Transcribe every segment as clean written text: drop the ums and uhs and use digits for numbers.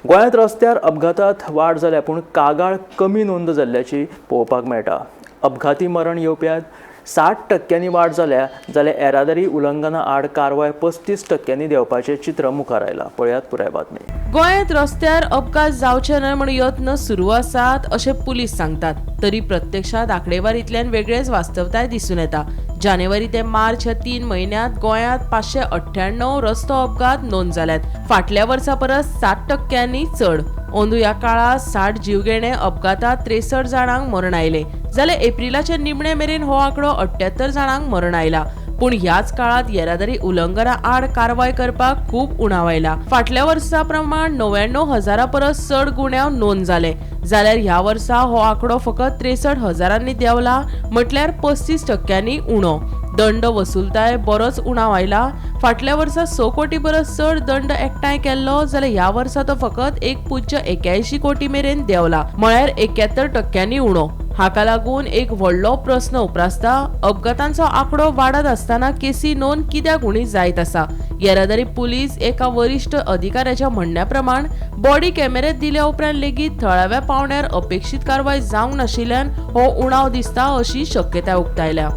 गोंयांत रस्त्यार अपघातात वाड जाल्या पूण कागाळ कमी नोंद जाल्ल्याची पळोवपाक मेळटा. अपघाती मरण येवप्यांत 60% वाड जाल्या जाल्यार येरादारी उल्लंघना आड कारवाय 35% देंवपाचें चित्र मुखार आयलां. पळयात पुराय बातमी. गोंयांत रस्त्यार अपघात जावचे न्हय म्हूण यत्न सुरू आसात अशें पुलीस सांगतात, तरी प्रत्यक्षांत आंकडेवारींतल्यान वेगळेच वास्तवताय दिसून येता. जानेवारी ते मार्च ह्या 3 म्हयन्यांत गोंयांत 598 रस्तो अपघात नोंद जाल्यात. फाटल्या वर्सा परस 7% चड. अंदू ह्या काळांत 60 जीवघेणे अपघातात 63 जाणांक मरण आयलें, जाल्यार एप्रिलाचे निमणे मेरेन हो आंकडो 78 जाणांक मरण आयला. पूण ह्याच काळांत येरादारी उल्लंघना आड कारवाय करपाक खूब उणाव आयला. फाटल्या वर्सा प्रमाण 99,000 परस चड गुन्यांव नोंद जाले, जाल्यार ह्या वर्सा हो आंकडो फकत 63,000 देंवला, म्हटल्यार 35% उणो. दंड वसुलताय बरोच उणाव आयला. फाटल्या वर्सा 6 कोटी परस चड दंड एकठांय केल्लो, जाल्यार ह्या वर्सा तो फकत 1.81 कोटी मेरेन देंवला, म्हळ्यार 71% उणो. हाका लागून एक व्हडलो प्रस्न उप्रासता, अपघातांचो आंकडो वाडत आसतना केसी नोंद कित्याक उणी जायत आसा? येरादारी पुलीस एका वरिश्ठ अधिकाऱ्याच्या म्हणण्या प्रमाण बॉडी कॅमेरे दिल्या उपरांत लेगीत थळाव्या पावंड्यार अपेक्षीत कारवाय जावंक नाशिल्ल्यान हो उणाव दिसता अशी शक्यताय उक्तायल्या.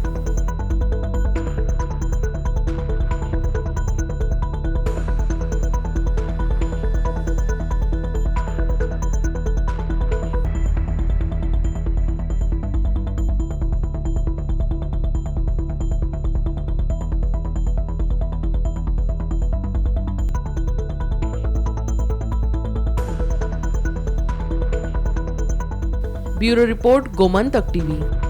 Bureau report, Gomantak TV.